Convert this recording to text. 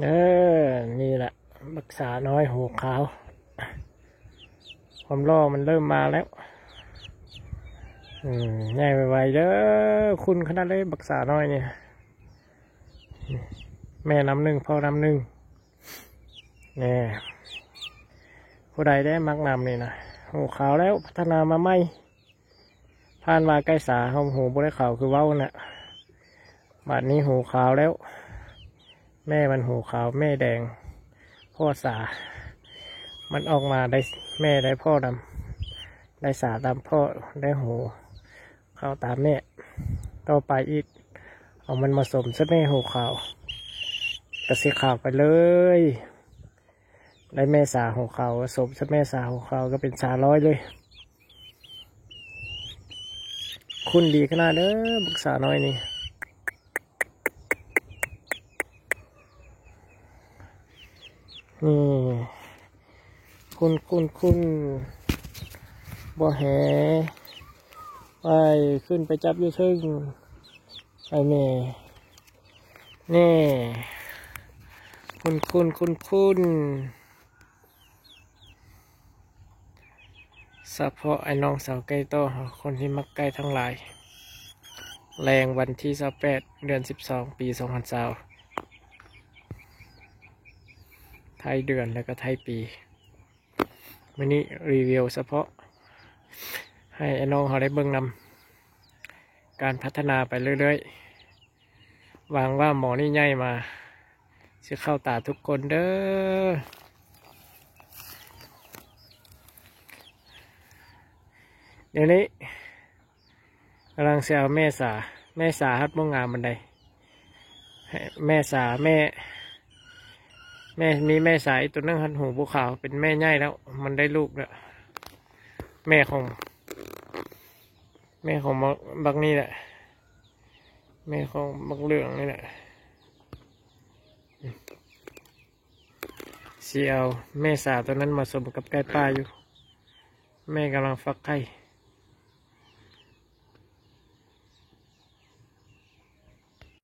ເອີ ນີ້ແຫຼະ ບັກສານ້ອຍຫູຂາວ ຄວາມຫຼໍ່ມັນເລີ່ມມາແລ້ວ. ອືມ ໃຫຍ່ໄວໆເດີ ຂຸນຂະໜາດເລີຍບັກສານ້ອຍນີ້. ແມ່ນ້ຳໜຶ່ງ ພໍ່ນ້ຳໜຶ່ງ ແນ່ ຜູ້ໃດແດ່ມັກນ້ຳນີ້ນະ. ຫູຂາວແລ້ວ ພັດທະນາມາໃໝ່. ຜ່ານມາໄກ່ສາເຮົາຫູບໍ່ໄດ້ຂາວຄືເວົ້ານະ ບາດນີ້ຫູຂາວແລ້ວ. ແມ່ມັນຫູຂາວ ແມ່ແດງ ພໍ່ສາ ມັນອອກມາໄດ້ແມ່ໄດ້ພໍ່ນຳ ໄດ້ສາຕາມພໍ່ ໄດ້ຫູຂາວຕາມແມ່. ຕໍ່ໄປອີກ ເອົາມັນມາສົມໃສ່ແມ່ຫູຂາວ ກະຊິຂາວໄປເລີຍ. ໄດ້ແມ່ສາຫົວຂາວ ສົມໃສ່ແມ່ສາຫົວຂາວ ກະເປັນສານ້ອຍເລີຍ. ຂຸນດີຂະໜາດເດີ ບັກສານ້ອຍນີ້. ອືມ ຂຸນ ຂຸນ ຂຸນ ບໍ່ແຮ ໄປ ຂຶ້ນໄປຈັບຢູ່ເທິງ ໄປແມ່ ແນ່ ຂຸນ ຂຸນ ຂຸນ ຂຸນ. ສະເພາະອ້າຍນ້ອງສາວໄກ່ຕໍ່ ຄົນທີ່ມັກໄກ່ທັງຫຼາຍ ແລງວັນທີຊາວແປດ ເດືອນສິບສອງ ປີສອງພັນຊາວ ໄທເດືອນ ແລ້ວກະໄທປີ. ມື້ນີ້ຣີວິວສະເພາະໃຫ້ອ້າຍນ້ອງເຮົາໄດ້ເບິ່ງນຳ ການພັດທະນາໄປເລື້ອຍໆ. ຫວັງວ່າໝໍນີ້ໃຫຍ່ມາ ຊິເຂົ້າຕາທຸກຄົນເດີ. ດຽວນີ້ກຳລັງຊິເອົາແມ່ສາ ແມ່ສາຮັດບໍ່ງາມປານໃດ. ແມ່ສາ ແມ່ ແມ່ ມີແມ່ສາອີກໂຕໜຶ່ງ ຮັດຫູບໍ່ຂາວ ເປັນແມ່ໃຫຍ່ແລ້ວ ມັນໄດ້ລູກແລ້ວ. ແມ່ຂອງ ແມ່ຂອງບັກ ບັກນີ້ແຫຼະ ແມ່ຂອງບັກເຫຼືອງນີ້ແຫຼະ. ຊິເອົາແມ່ສາໂຕນັ້ນມາສົມກັບໄກ່ປ່າຢູ່ ແມ່ກຳລັງຟັກໄຂ່.